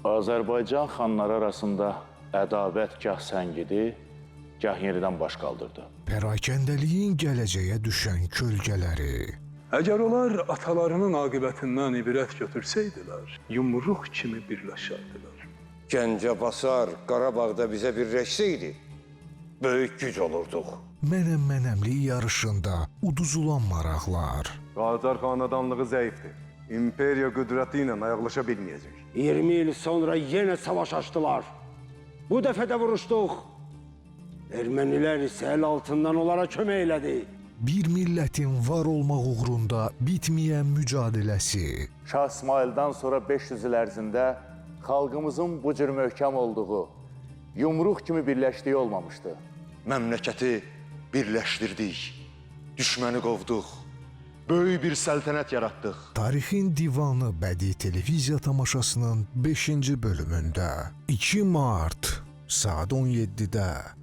Azərbaycan xanları arasında ədavət gah səngidi, gah yenidən baş qaldırdı. Pərakəndəliyin gələcəyə düşən kölgələri. Əgər onlar atalarının aqibətindən ibrət götürsəydilər, yumruq kimi birləşərdilər. Gəncə basar, Qarabağda bizə birləşsəydi, böyük güc olurduq. Mənəm mənəmlik yarışında uduzulan maraqlar. Qacar xanədanlığı zəifdir. İmperiya qüdrəti ilə ayaqlaşa bilməyəcək. 20 il sonra yenə savaş açdılar. Bu dəfə də vuruşduq. Ermənilər isə əl altından onlara kömək elədi. Bir millətin var olmaq uğrunda bitməyən mücadiləsi. Şah İsmayıldan sonra 500 il ərzində xalqımızın bu cür möhkəm olduğu, yumruq kimi birləşdiyi olmamışdı. Məmləkəti birləşdirdik, düşməni qovduq, böyük bir səltənət yaratdıq. Tarixin Divanı bədii televiziya tamaşasının 5-ci bölümündə 2 mart saat 17-də.